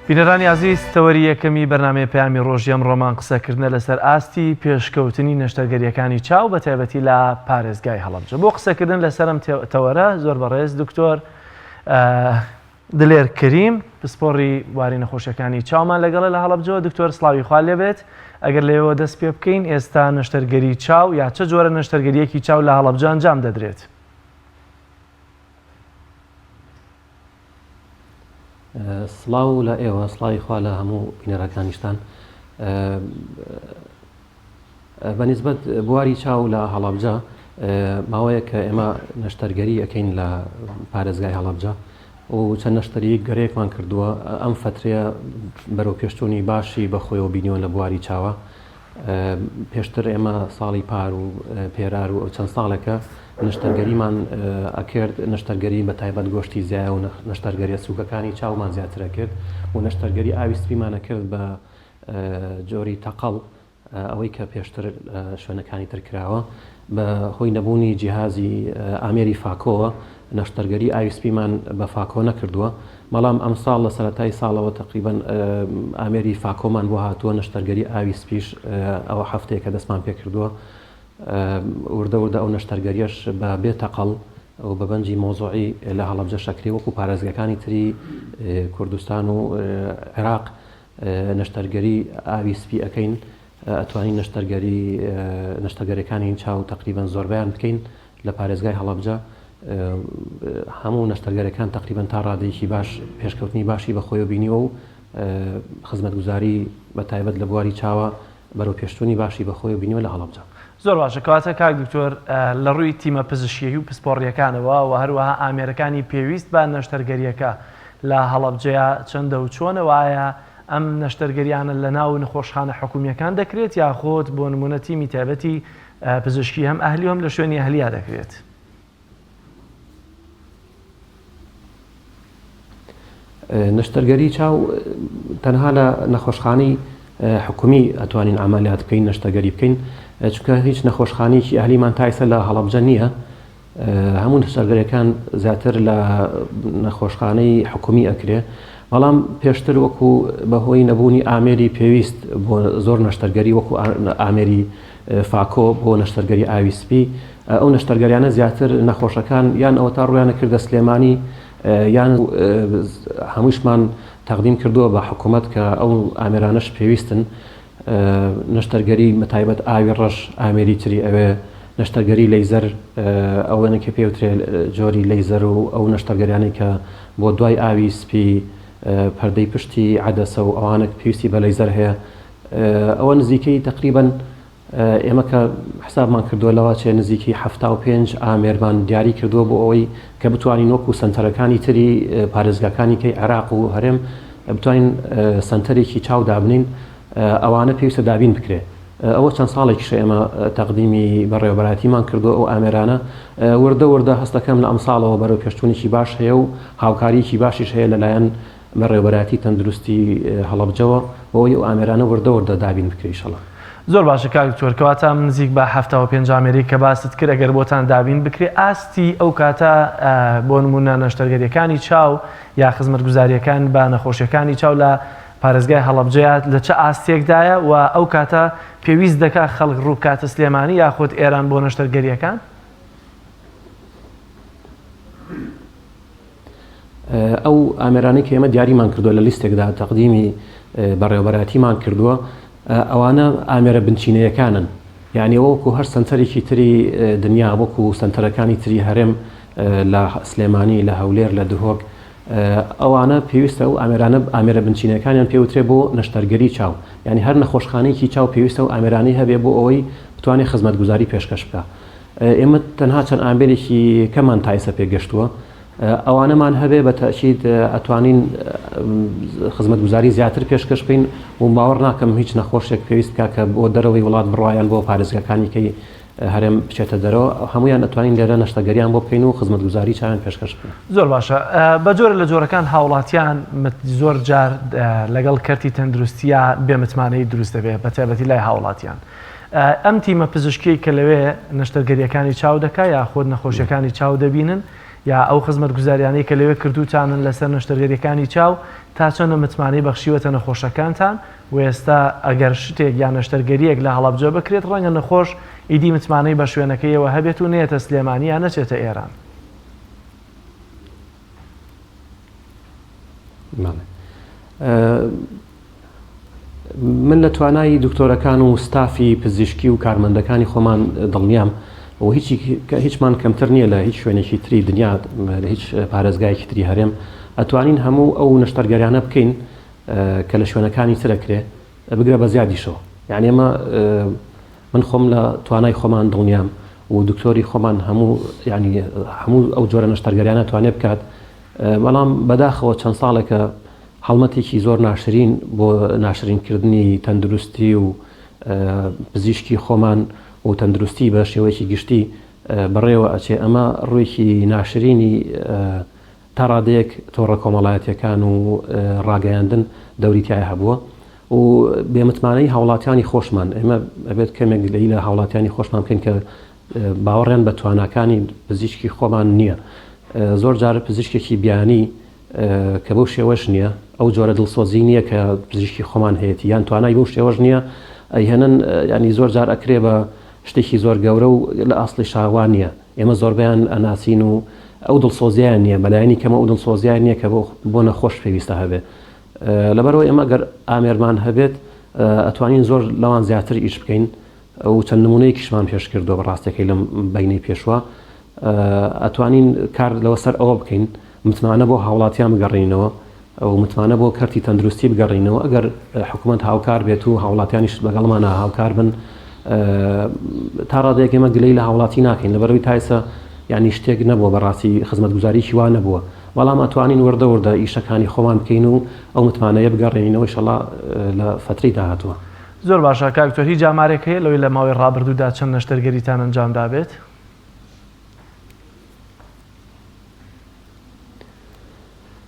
بینەرانی ئازیز تەوەری یەکەمی بەرنامەی پەیامی ڕۆژی ئەمڕۆمان قسەکردنە لەسەر ئاستی پێشکەوتنی نەشتەرگەریەکانی چاو بە تایبەتی لە پارێزگای هەڵەبجە بۆ قسەکردن لەسەر ئەم تەوەرە زۆر بەڕێز دکتۆر دلێر کەریم پسپۆڕی بواری نەخۆشیەکانی چاومان لەگەڵە لە هەڵەبجەوە دکتۆر سڵاوی خوا لێبێت ئەگەر لەوێوە دەست پێ بکەین ئێستا نەشتەرگەری چاو یا چە جۆرە نەشتەرگەریەکی چاو لە هەڵەبجە ئەنجام دەدرێت؟ سڵاو لە ئێوە سڵاوی خوا لە هەموو بینەرەکانیشتان بە نیسبەت بواری چاو لە هەڵەبجە ماوەیە کە ئێمە نەشتەرگەری ئەەکەین لە پارێزگای هەڵەبجە و چەند نەشتەری گەرەیەکمان کردووە ئەم فترەیە بەرەو پێشتونی باشی بەخۆیەوە بینیوە لە بواری چاوە پێشتر ئێمە ساڵی پار و پێرار و چەند ساڵێکە نەشتەرگەریمان ئەکرد نەشتەرگەری بە تایبەت گۆشتی زیایە و نەشتەرگەریە سوکەکانی چاومان زیاترە کرد و نەشتەرگەری ئاوی سپیمانە کرد بە جۆری تەقەڵ ئەوەی کە پێشتر شوێنەکانی تر کراوە بە هۆی نەبوونی جیهازی ئامێری فاکۆوە نەشتەرگەری ئاوی سپیمان بە فاکۆ نەکردووە بەڵام ئەمساڵ لە سەرەتای ساڵەوە تەقریبەن ئامێری فاکۆمان بۆ هاتووە نەشتەرگەری ئاوی سپیش ئەوە هەفتەیە کە دەستمان پێکردووە وردە وردە ئەو نەشتەرگەریەش بە بێ تەقەڵ و بە بەنجی مەوزوعی لە هەڵەبجە شەکرێ وەکو پارێزگەکانی تری کوردستان و عێراق نەشتەرگەری ئاوی سپی ئەکەین ئەتوانین نەشتەرگەری نەشتەرگەریەکانی چاو تەقریبەن زۆربەیان بکەین لە پارێزگای هەڵەبجە هەموو نەشتەرگەرەکان تەقریبەن تا ڕادەیەکی باش پێشکەوتنی باشی بەخۆیەوە بینیوە و خزمەتگوزاری بە تایبەت لە بواری چاوە بەرەو پێشچوونی باشی بەخۆیەوە بینیوە لە هەڵەبجە. زۆر باشە کەواتە کاک دکتۆر لە ڕووی تیمە پزیشکیی و پسپۆڕییەکانەوە و هەروەها ئامێرەکانی پێویست بە نەشتەرگەرییەکە لە هەڵەبجەیە چەندە و چۆنە و ئایا ئەم نەشتەرگەریانە لە ناو نەخۆشخانە حکومییەکان دەکرێت یاخود بۆ نموونە تیمی تایبەتی پزیشکی هەم ئەهلی و هەم لە شوێنی ئەهلییا دەکرێت؟ نەشتەرگەری چاو تەنها لە نەخۆشخانەی حکومی ئەتوانین عملیات بکەین نەشتەرگەری بکەین چونکە هیچ نەخۆشخانەیەکی ئەهلیمان تا ئێستا لە هەڵەبجە نییە هەموو نەشتەرگەریەکان زیاتر لە نەخۆشخانەی حکومی ئەکرێ بەڵام پێشتر وەکو بەهۆی نەبوونی ئامێری پێویست بۆ زۆر نەشتەرگەری وەکو ئامێری فاکۆ بۆ نەشتەرگەری ئاوی سپی ئەو نەشتەرگەریانە زیاتر نەخۆشەکان یان ئەوەتا ڕویانە کردە سلێمانی یان هەمووشمان تەقدیم کردووە بە حکوومەت کە ئەو ئامێرانەش پێویستن نەشتەرگەری بەتایبەت ئاوی ڕەش ئامێری تری ئەوێ نەشتەرگەری لەیزەر ئەوەنە کە پێوترێ جۆری لەیزەر و ئەو نەشتەرگەریانەی کە بۆ دوای ئاوی سپی پەردەی پشتی عەدەسە و ئەوانە پێویستی بە لەیزەر هەیە ئەوە نزیکەی تەقریبەن ئێمە کە حسابمان کردووە لەوە چێ نزیکی 75 ئامێرمان دیاری کردووە بۆ ئەوەی کە بتوانین وەکو سەنتەرەکانی تری پارێزگاکانی کەی عێراق و هەرێم بتوانین سەنتەرێکی چاو دابنین ئەوانە پێویستە دابین بکرێ ئەوە چەند ساڵێکیشە ئێمە تەقدیمی بەڕێوەبەرایەتیمان کردووە ئەو ئامێرانە وردە وردە هەستەکەم لە ئەمساڵەوە بەرەو پێشچوونێکی باش هەیە و هاوکارییەکی باشیش هەیە لەلایەن بەڕێوەبەرایەتی تەندروستی هەڵەبجەوە بۆ ئەوەی ئەو ئامێرانە وردە وردە دابین بکرێ ئیشەڵا. زۆر باشە کاک دکتۆر کەواتە ئەم نزیک بە 75 ئامێرەی کە باست کرد ئەگەر بۆتان دابین بکرێ ئاستی ئەو کاتە بۆ نمونە نەشتەرگەریەکانی چاو یا خزمەتگوزاریەکان بە نەخۆشیەکانی چاو لە پارێزگای هەڵەبجەیە لە چ ئاستێکدایە و ئەو کاتە پێویست دەکا خەڵک ڕووبکاتە سلێمانی یاخود ئێران بۆ نەشتەرگەریەکان؟ ئەو ئامێرانەی کە ئێمە دیاریمان کردووە لە لیستێکدا تەقدیمی بەڕێوەبەرایەتیمان کردووە ئەوانە ئامێرە بنچینەیەکانن یعنی وەکو هەر سنتەرێکی تری دنیا وەکو سنتەرەکانی تری هەرێم لە سلێمانی لە هەولێر لە دهۆک ئەوانە پێویستە و ئامێرانە ئامێرە بنچینەکانیان پێوترێ بۆ نەشتەرگەری چاو یعنی هەر نەخۆشخانەیەکی چاو پێویستە و ئامێرانی هەبێ بۆ ئەوەی بتوانێت خزمەتگوزاری پێشکەش بکە ئێمە تەنها چەند ئامێرێکی کەمان تا ئێستا پێگەشتووە ئەوانەمان هەبێ بە تەئکید ئەتوانین خزمەتگوزاری زیاتر پێشکەش بکەین و باوەڕ ناکەم هیچ نەخۆشێک پێویست بکات کە بۆ دەرەوەی وڵات بڕوا یان بۆ پارێزگاکانی کەی هەرێم بچێتە دەرەوە هەمویان ئەتوانین لێرە نەشتەگەریان بۆ بکەین و خزمەتگوزاری چاویان پێشکەش بکەین. زۆر باشە بە جۆرە لە جۆرەکان هاوڵاتیان زۆر جار لەگەڵ کەرتی تەندروستیا بێ متمانەیی دروست دەبێت بە تایبەتی لای هاوڵاتیان ئەم تیمە پزیشکیەی کە لەوێ نەشتەرگەریەکانی چاو دەکا یاخود نەخۆشیەکانی چاو دەبینن. یا ئەو خزمەتگوزاریانەی کە لەوێ کردووتانن لەسەر نەشتەرگەریەکانی چاو تا چەندە متمانەی بەخشیوەتە نەخۆشەکانتان و ئێستا ئەگەر شتێک یا نەشتەرگەریەک لە هەڵەبجە بکرێت ڕەنگە نەخۆش ئیدی متمانەی بە شوێنەکەیەوە هەبێت و نەیەتە سلێمانی یا نەچێتە ئێران. بەڵێ. من لە توانای دکتۆرەکان و ستافی پزیشکی و کارمەندەکانی خۆمان دڵنیام و هیچی هیچمان کەمتر نییە لە هیچ شوێنێکی تری دنیا لە هیچ پارێزگایەکی تری هەرێم ئەتوانین هەموو ئەو نەشتەرگەریانە بکەین کە لە شوێنەکانی ترە کرێ بگرە بە زیادیشەوە یعنی ئێمە من خۆم لە توانای خۆمان دڵنیام و دکتۆری خۆمان هەموو یعنی هەموو ئەو جۆرە نەشتەرگەریانە توانێ بکات بەڵام بەداخەوە چەند ساڵێکە هەڵمەتێکی زۆر ناشرین بۆ ناشرینکردنی تەندروستی و پزیشکی خۆمان و تەندروستی بە شێوەیەکی گشتی بەڕێوە ئەچێ ئەمە ڕوویەکی ناشرینی تا ڕادەیەک تۆڕە کۆمەڵایەتیەکان و ڕاگەیاندن دەوری تیایا هەبووە و بێمتمانەی هاوڵاتیانی خۆشمان ئێمە ئەبێت کەمێک گلەیی لە هاوڵاتیانی خۆشمان بکەین کە باوەڕیان بە تواناکانی پزیشکی خۆمان نییە زۆر جار پزیشکێکی بیانی کە بەو شێوەش نییە ئەو جۆرە دڵسۆزی نییە کە پزیشکی خۆمان هەیەی یان توانای بەو شێوەش نییە ئەیهێنن ینی زۆر جار ئەکرێ بە شتێکی زۆر گەورە و لە ئاسڵی شاوان نییە ئێمە زۆربەیان ئەناسین و ئەو دڵسۆزیان نییە بەلایەنی کەمە ئەو دڵسۆزیان نییە کە بۆ نەخۆش پێویستە هەبێ لەبەرەوە ئێمە گەر ئامێرمان هەبێت ئەتوانین زۆر لەوان زیاتر ئیش بکەین و چەند نمونەیەکیشمان پێش کردووە بە ڕاستەکەی لەم بینەی پێشوە ئەتوانین کار لەوە سەر ئەوە بکەین متمانە بۆ هاوڵاتیان بگەڕێنەوە و متمانە بۆ کەرتی تەندروستی بگەڕینەوە ئەگەر حکوومەت هاوکار بێت و هاوڵاتیانیش لەگەڵمانە هاوکار بن تا ڕادەیەک ئێمە گلەی لە هاوڵاتی ناکەین لەبەرەوەی تا ئێستا یعنی شتێک نەبووە بەڕاستی خزمەتگوزاریی وا نەبووە بەڵام ئەتوانین وردە وردە ئیشەکانی خۆمان بکەین و ئەو متمانەیە بگەڕێنینەوە ئیشەڵا لە فەترەی داهاتووە. زۆر باشە کاک دکتۆر هیچ ئامارێک هەیە لەوەی لە ماوەی ڕابردوودا چەند نەشتەرگەریتان ئەنجام دابێت؟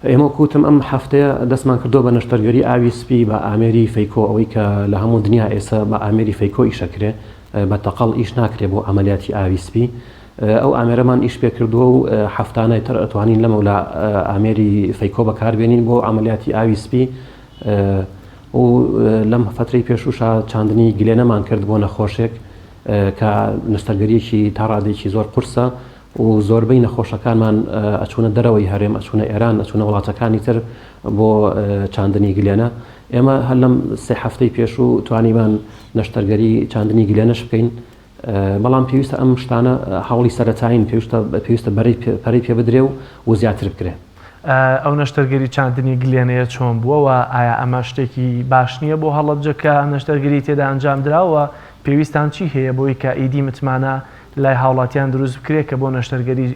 ئێمە وەکو وتم ئەم هەفتەیە دەستمان کردووە بە نەشتەرگەری ئاوی سپی بە ئامێری phaco ئەوەی کە لە هەموو دنیا ئێستا بە ئامێری phaco ئیشەکرێ بە تەقەڵ ئیش ناکرێ بۆ عەمەلیاتی ئاوی سپی ئەو ئامێرەمان ئیش پێ کردووە و هەفتانە تر ئەتوانین لەمەولا ئامێری phaco بەکاربێنین بۆ عەمەلیاتی ئاوی سپی و لەم فترەی پێشوشا چاندنی گلێنەمان کرد بۆ نەخۆشێک کە نەشتەرگەریەکی تا ڕادێکی زۆر قورسە و زۆربەی نەخۆشەکانمان ئەچوونە دەرەوەی هەرێم، ئەچوونە ئێران، ئەچوونە وڵاتەکانی تر بۆ چاندنی گلێنە. ئێمە هەر لەم سێ هەفتەی پێشوو توانیمان نەشتەرگەری چاندنی گلێنەش بکەین، بەڵام پێویستە ئەم شتانە هەوڵی سەرەتایین، پێویستە پێویستە پەرەی پێ بدرێ و زیاتر بکرێ. ئەو نەشتەرگەری چاندنی گلێنەیە چۆن بووە و ئایا ئەمە شتێکی باش نییە بۆ هەڵەبجە کە نەشتەرگەری تێدا ئەنجام درا و پێویستان چی هەیە بۆی کە ئیدی متمانە لای هاوڵاتیان دروست بکرێت کە بۆ نەشتەرگەری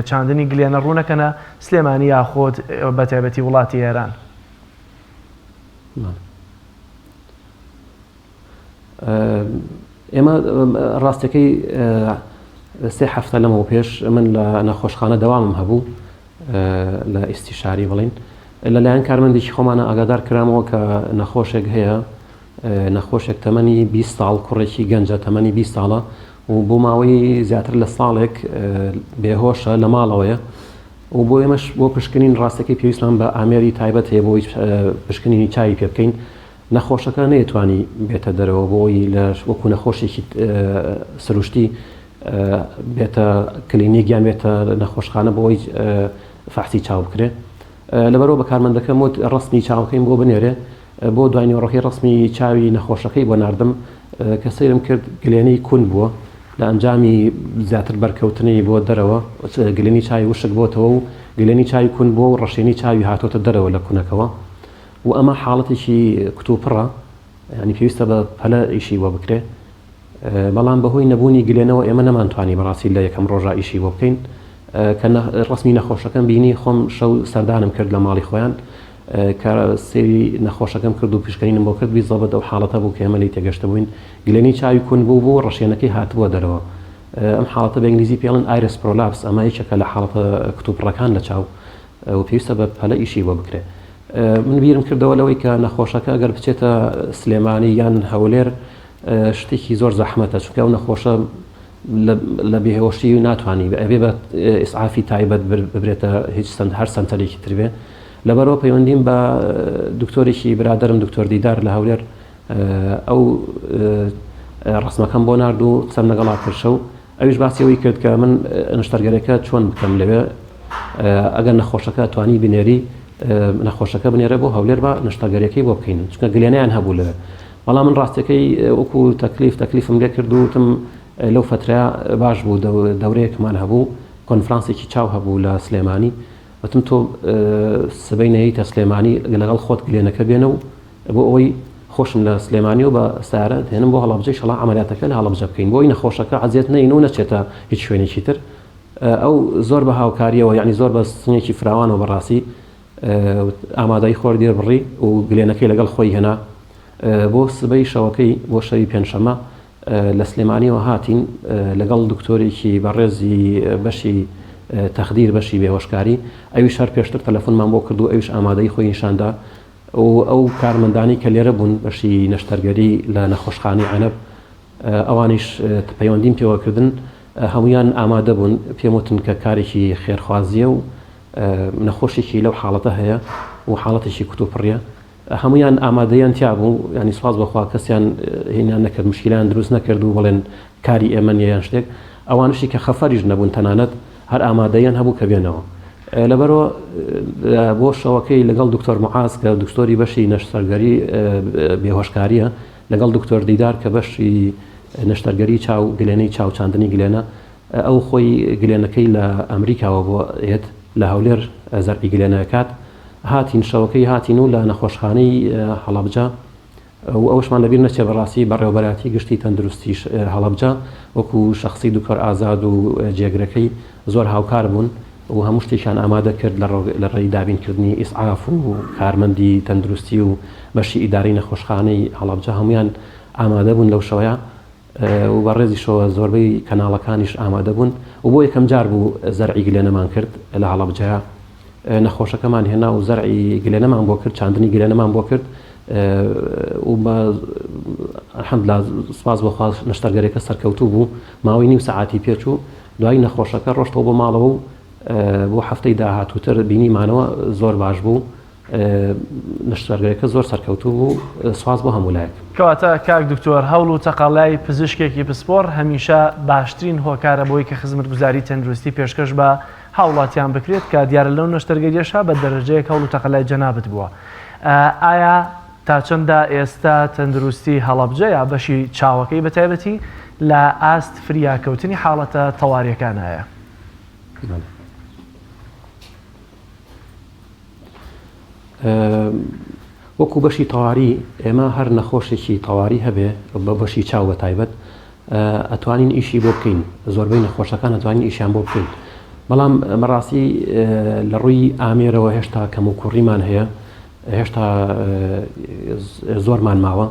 چاندنی گلێنە ڕوونەکەنە سلێمانی یاخود بە تایبەتی وڵاتی ئێران؟ ئێمە ڕاستەکەی سێ هەفتە لەمەوە پێش من لە نەخۆشخانە دەوامم هەبوو لە ئیستیشاری بڵین لەلایەن کارمەندێکی خۆمانە ئاگادار کرامەوە کە نەخۆشێک هەیە نەخۆشێک تەمەنی 20 ساڵ کوڕێکی گەنجە تەمەنی 20 ساڵە و بۆ ماوەی زیاتر لە ساڵێک بێهۆشە لە ماڵەوەیە و بۆ ئێمەش بۆ پشکنین ڕاستەکەی پێویستمان بە ئامێری تایبەت هەیە بۆی پشکنینی چاوی پێ بکەین نەخۆشەکە نەیتوانی بێتە دەرەوە بۆی لە وەکو نەخۆشێکی سروشتی بێتە کلینیک یان بێتە نەخۆشخانە بۆی فەحسی چاو بکرێ لەبەرەوە بە کارمەندەکەم وت ڕەسمی چاوەکەیم بۆ بنێرێ بۆ دوای نیوەڕۆکەی ڕەسمی چاوی نەخۆشەکەی بۆ ناردم کە سەیرم کرد گلێنەی کون بووە لە ئەنجامی زیاتر بەرکەوتنی بۆ دەرەوە گلێنی چاوی وشک بۆتەوە و گلێنی چاوی کون بووە و ڕەشێنی چاوی هاتۆتە دەرەوە لە کونەکەوە و ئەمە حاڵەتێکی کتوپڕە یانی پێویستە بە پەلە ئیشی بۆ بکرێ بەڵام بەهۆی نەبوونی گلێنەوە ئێمە نەمانتوانی بەڕاستی لە یەکەم ڕۆژا ئیشی بۆ بکەین کە ڕسمی نەخۆشەکەم بینی خۆم شەو سەردانم کرد لە ماڵی خۆیان کە سێری نەخۆشەکەم کرد و پشکنینم بۆ کرد بیزەبت ئەو حاڵەتە بوو کە ئێمە لێی تێگەشتە بووین گلێنی چاوی کون بوو بوو ڕەشێنەکەی هاتبووە دەرەوە ئەم حاڵەتە بە ئینگلیزی پێڵن iris prolapse ئەمە یەکێکە لە حاڵەتە کتوپڕەکان لە چاو و پێویستە بە پەلە ئیشی بۆ بکرێ من بیرم کردەوە لەوەی کە نەخۆشەکە گەر بچێتە سلێمانی یان هەولێر شتێکی زۆر زەحمەتە چونکە ئەو نەخۆشە لە بێهۆشی ناتوانی ئەبێ بە ئیسعافی تایبەت ببرێتە هیچ هەر سەنتەرێکی تر بێ. لەبەرئەوە پەیوەندیم بە دکتۆرێکی برادەرم دکتۆر دیدار لە هەولێر ئەو ڕسمەکەم بۆ نارد و قسەم لەگەڵا کرد شەو ئەویش باسی ئەوەی کرد کە من نەشتەرگەرەکە چۆن بکەم لەوێ ئەگەر نەخۆشەکە توانی بنێری نەخۆشەکە بنێرە بۆ هەولێر بە نەشتەرگەریەکەی بۆ بکەین چونکە گلێنیان هەبوو لەوێ بەڵام من ڕاستەکەی وەکو تەکلیف تەکلیفم لێ کرد و وتم لەو فترە باش بوو دەورەیەکمان هەبوو کۆنفرانسێکی چاو هەبوو لە سلێمانی وتم تۆ سبەی نەیتە سلێمانی لەگەڵ خۆت گلێنەکە بێنە و بۆ ئەوەی خۆشم لە سلێمانی و بە سارە دێنم بۆ هەڵەبجەی شەڵا عملیاتەکە لە هەڵەبجە بکەین بۆی نەخۆشەکە عەزیەت نەین و نەچێتە هیچ شوێنێکی تر ئەو زۆر بە هاوکاریەوە یعنی زۆر بە سنێکی فراوانەوە بەڕاستی ئامادەی خۆر دێربڕی و گلێنەکەی لەگەڵ خۆی هێنا بۆ سبەی شەوەکەی بۆ شەوی پێنجشەممە لە سلێمانیەوە هاتین لەگەڵ دکتۆرێکی بەڕێزی بەشی تەخدیر بەشی بێهۆشکاری ئەویش هەر پێشتر تەلەفۆنمان بۆ کرد و ئەویش ئامادەی خۆی نیشاندا و ئەو کارمەندانی کە لێرە بوون بەشی نەشتەرگەری لە نەخۆشخانەی عەنەب ئەوانیش پەیوەندیم پێوەکردن هەمویان ئامادە بوون پێم وتن کە کارێکی خێرخوازیە و نەخۆشێکی لەو حاڵەتە هەیە و حاڵەتێکی کوتوپڕیە هەموویان ئامادەیان تیا بوو یانی سوپاس بۆ خوا کەسیان هینیان نەکرد مشکیلەیان دروست نەکرد و بڵێن کاری ئێمە نیە یان شتێک ئەوانشی کە خەفەریش نەبوون تەنانەت هەر ئامادەیان هەبوو کە بێنەوە لەبەرەوە بۆ شەوەکەی لەگەڵ دکتۆر معاز کە دکتۆری بەشی نەشتەرگەری بێهۆشکاریە لەگەڵ دکتۆر دیدار کە بەشی نەشتەرگەری چاو گلێنەی چاو چاندنی گلێنە ئەو خۆی گلێنەکەی لە ئەمریکاوە بۆ ئێت لە هەولێر زەرعی گلێنە ئەکات هاتین شەوەکەی هاتین و لە نەخۆشخانەی هەڵەبجە و ئەوەشمان لەبیر نەچێ بەڕاستی بەڕێوەبەرایەتی گشتی تەندروستی هەڵەبجە وەکو شەخسی دکتۆر ئازاد و جێگرەکەی زۆر هاوکار بوون و هەموو شتێکیان ئامادە کرد لە ڕێی دابینکردنی ئیسعاف و کارمەندی تەندروستی و بەشی ئیدارەی نەخۆشخانەی هەڵەبجە هەمویان ئامادە بوون لەو شەوەیە و بە ڕێزیشەوە زۆربەی کەناڵەکانیش ئامادە بوون و بۆ یەکەم جار بوو زەرعی گلێنەمان کرد لە هەڵەبجە نەخۆشەکەمان هێنا و زەرعی گلێنەمان بۆ کرد چاندنی گلێنەمان بۆ کرد و بە الحمدلله سپاس بۆ خوا نەشتەرگەرەکە سەرکەوتوو بوو ماوەی نیو سەعاتی پێچوو دوای نەخۆشەکە ڕۆشتەوە بۆ ماڵەوە و بۆ هەفتەی داهاتووتر بینیمانەوە زۆر باش بوو نەشتەرگەریەکە زۆر سەرکەوتوو بوو سوپاس بۆ هەموو لایەک. کەواتە کاک دکتۆر هەوڵ و تەقەلای پزیشکێکی پسپۆڕ هەمیشە باشترین هۆکارە بۆی کە خزمەتگوزاری تەندروستی پێشکەش بە هاوڵاتیان بکرێت کە دیارە لەو نەشتەرگەریەشا بە دەرەجەیەک هەوڵ و تەقەلای جەنابت بووە ئایا تا چەندە ئێستا تەندروستی هەڵەبجە یا بەشی چاوەکەی بە تایبەتی لە ئاست فریاکەوتنی حاڵەتە تەواریەکانایە؟ وەکو بەشی تەواری ئێمە هەر نەخۆشێکی تەواری هەبێ بە بەشی چاو بە تایبەت ئەتوانین ئیشی بۆ بکەین زۆربەی نەخۆشەکان ئەتوانین ئیشیان بۆ بکەین بەڵام بەڕاستی لە ڕووی ئامێرەوە هێشتا کەم و کوڕیمان هەیە هێشتا زۆرمان ماوە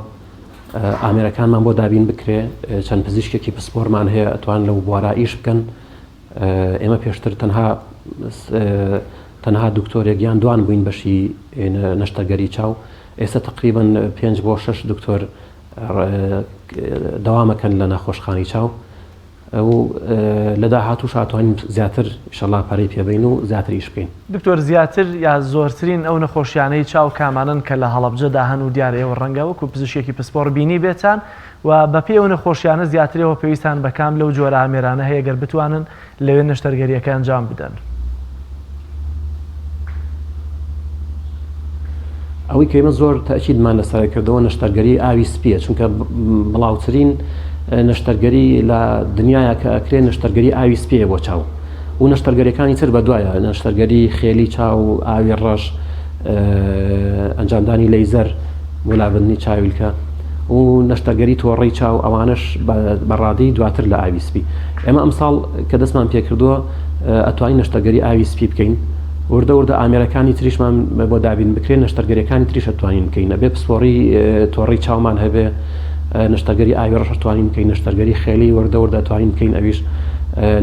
ئامێرەکانمان بۆ دابین بکرێ چەند پزیشکێکی پسپۆرمان هەیە ئەتوان لەو بوارە ئیش بکەن ئێمە پێشتر تەنها تەنها دکتۆرێک یان دوان بووین بەشی نەشتەرگەری چاو ئێستا تقریبا پێنج بۆ شەش دکتۆر دەوامەکەن لە نەخۆشخانی چاو و لە داهاتوو شاتوانین زیاتر ئیشەڵا پەرەی پێبین و زیاتر ئیش بکەین. دکتۆر زیاتر یا زۆرترین ئەو نەخۆشیانەی چاو کامانەن کە لە هەڵەبجەدا هەن و دیارە ئێوە ڕەنگە وەکو پزیشکێکی پسپۆڕ بینیبێتان و بەپێی ئەو نەخۆشیانە زیاتر ئێوە پێویستان بە کام لەو جۆرە ئامێرانە هەیە گەر بتوانن لەوێ نەشتەرگەرییەکە ئەنجام بدەن؟ ئەوەی کە ئێمە زۆر تەئکیدمان لەسەر کردەوە نەشتەرگەری ئاوی سپیە چونکە بڵاوترین نەشتەرگەری لە دنیاە کە ئەکرێ نەشتەرگەری ئاوی سپیە بۆ چاو و نەشتەرگەریەکانی تر بەدوایە نەشتەرگەری خێلی چاو ئاوی ڕەش ئەنجامدانی لەیزەر بۆ لابردنی چاویلکە و نەشتەرگەری تۆڕەی چاو ئەوانەش بە ڕادەی دواتر لە ئاوی سپی ئێمە ئەمساڵ کە دەستمان پێکردووە ئەتوانین نەشتەرگەری ئاوی سپی بکەین وردە وردە ئامێرەکانی تریشمان بۆ دابین بکرێن نەشتەرگەریەکانی تریش ئەتوانین بکەین ئەبێ پسپۆڕی تۆڕەی چاومان هەبێ نەشتەرگەری ئاوی ڕەش ئەتوانین بکەین نەشتەرگەری خێلی وردە وردە ئەتوانین بکەین ئەویش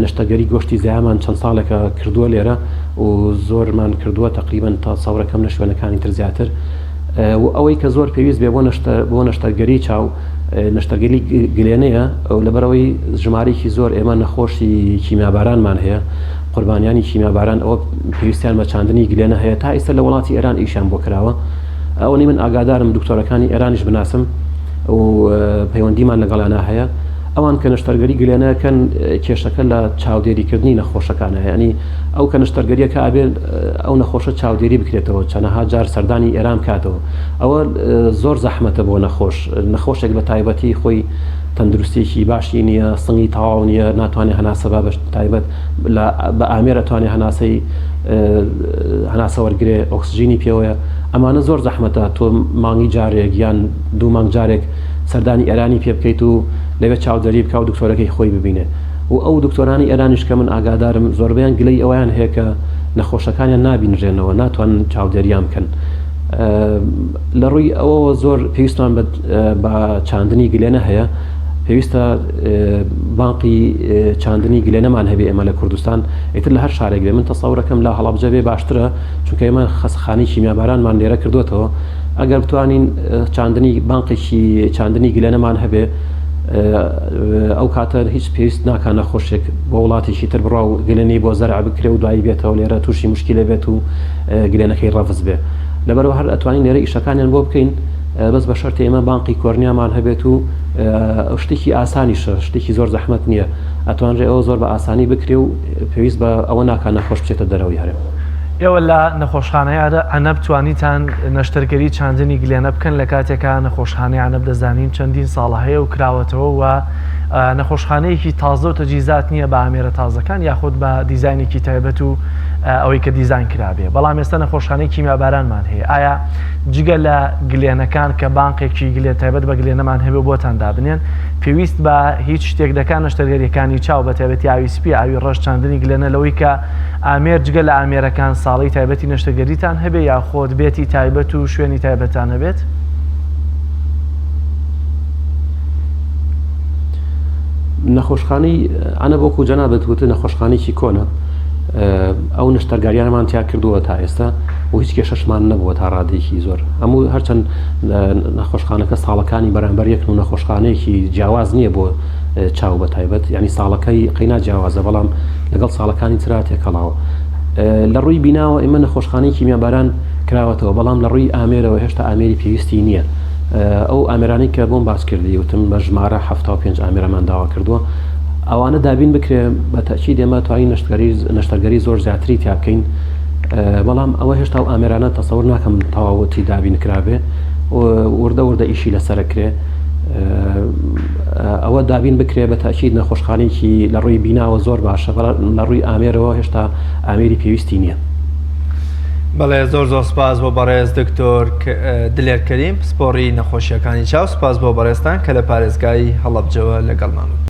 نەشتەرگەری گۆشتی زیامان چەند ساڵێکە کردووە لێرە و زۆرمان کردووە تقریبا تا سەورەکەم لە شوێنەکانی تر زیاتر و ئەوەی کە زۆر پێویست بێ بۆ نەشتە بۆ نەشتەرگەری چاو. نەشتەرگەری گلێنەیە لەبەرئەوەی ژمارەیەکی زۆر ئێمە نەخۆشی کیمیابارانمان هەیە قوربانیانی کیمیاباران ئەوە پێویستیان بە چاندنی گلێنە هەیە تا ئیستا لە وڵاتی ئێران ئیشیان بۆ کراوە ئەوەنەی من ئاگادارم دکتۆرەکانی ئێرانیش بناسم و پەیوەندیمان لەگەڵیانە هەیە ئەوان کە نەشتەرگەری گلێنەکەن کێشەکە لە چاودێریکردنی نەخۆشەکانە یعنی ئەو کە نەشتەرگەریەکە ئەبێ ئەو نەخۆشە چاودێری بکرێتەوە چەنەها جار سەردانی ئێران بکاتەوە ئەوە زۆر زەحمەتە بۆ نەخۆش نەخۆشێک بە تایبەتی خۆی تەندروستیەکی باشی نییە سنگی تەواو نییە ناتوانێت هەناسە بە تایبەت بە ئامێر ئەتوانێت هەناسەی هەناسە وەرگێ ئۆکسجینی پێوەیە ئەمانە زۆر زەحمەتە تۆ مانگی جارێک یان دوو مانگ جارێک سەردانی ئێرانی پێ بکەیت و لەوێ چاودێری بکە و دکتۆرەکەی خۆی ببینێ و ئەو دکتۆرانی ئێرانیش کە من ئاگادارم زۆربەیان گلەی ئەویان هەیە کە نەخۆشەکانیان نابینرێنەوە ناتوانن چاودێریان بکەن لە ڕووی ئەوەوە زۆر پێویستمان بە چاندنی گلێنە هەیە پێویستە بانقی چاندنی گلێنەمان هەبێ ئێمە لە کوردستان ئیتر لە هەر شارێک بێ من تەسەورەکەم لە هەڵەبجە بێ باشترە چونکە ئێمە خەسخانی کیمیابارانمان لێرە کردوێتەوە ئەگەر بتوانین چاندنی بانقێکی چاندنی گلێنەمان هەبێ ئەو کاتە هیچ پێویست ناکە نەخۆشێک بۆ وڵاتێکی تر بڕا و گلێنەی بۆ زەرع بکرێ و دوایی بێتەوە لێرە تووشی مشکلە بێت و گلێنەکەی ڕەفز بێ لەبەرەوە هەر ئەتوانین لێرە ئیشەکانیان بۆ بکەین بەس بە شەرتی ئێمە بانقی کۆرنیامان هەبێت و شتێکی ئاسانیشە شتێکی زۆر زەحمەت نییە ئەتوانرێ ئەوە زۆر بە ئاسانی بکرێ و پێویست بە ئەوە ناکا نەخۆش بچێتە دەرەوەی هەرێم. ئێوە لە نەخۆشخانەی عەنەب توانیتان نەشتەرگەری چاندنی گلێنە بکەن لە کاتێکا نەخۆشخانەی عەنەب دەزانین چەندین ساڵە هەیە و کراوەتەوە و نەخۆشخانەیەکی تازە و تەجهیزات نییە بە ئامێرە تازەکان یاخود بە دیزاینێکی تایبەت و ئەوەی کە دیزاین کرابێ بەڵام ئێستا نەخۆشخانەی کیمیابارانمان هەیە ئایا جگە لە گلێنەکان کە بانقێکی گلێن تایبەت بە گلێنەمان هەبێ بۆتان دابنێن پێویست بە هیچ شتێک دەکان نەشتەرگەریەکانی چاو بە تایبەتی ئاوی سپی ئاوی ڕەش چاندنی گلێنە لەوەی کە ئامێر جگە لە ئامێرەکان ساڵی تایبەتی نەشتەرگەریتان هەبێ یاخۆد بێتی تایبەت و شوێنی تایبەتان هەبێت؟ نەخۆشخانەی عەنەب وەکو جەنابت وتت نەخۆشخانەیەکی کۆنە ئەو نەشتەرگاریانەمان تیا کردووە تا ئێستا و هیچ کێشەشمان نەبووە تا ڕادەیەکی زۆر هەموو هەرچەند نەخۆشخانەکە ساڵەکانی بەرامبەر یەکن و نەخۆشخانەیەکی جیاواز نییە بۆ چاو بە تایبەت یعنی ساڵەکەی قەینا جیاوازە بەڵام لەگەڵ ساڵەکانی ترا تێکەڵاوە لە ڕووی بیناوە ئێمە نەخۆشخانەی کیمیاباران کراوەتەوە بەڵام لە ڕووی ئامێرەوە هێشتا ئامێری پێویستی نییە ئەو ئامێرانەی کە بۆم باس کردی وتم بە ژمارە 75 ئامێرەمان داوا کردووە ئەوانە دابین بکرێ بە تەئکید ئێمە توانین نەشتگەری نەشتەرگەری زۆر زیاتری تیا بکەین بەڵام ئەوە هێشتا ئەو ئامێرانە تەسەور ناکەم تەواوەتی دابین کرابێ وردە وردە ئیشی لەسەرە کرێ ئەوە دابین بکرێ بە تاکیید نەخۆشخانێکی لە ڕووی بیناوە زۆر باشە بەڵام لە ڕووی ئامێرەوە هێشتا ئامێری پێویستی نییە. بەڵێ زۆر زۆر سپاس بۆ بەڕێز دکتۆر دلێر کەریم پسپۆڕی نەخۆشیەکانی چاو سپاس بۆ بەڕێزتان کە لە پارێزگای هەڵەبجەوە لەگەڵمان بوون.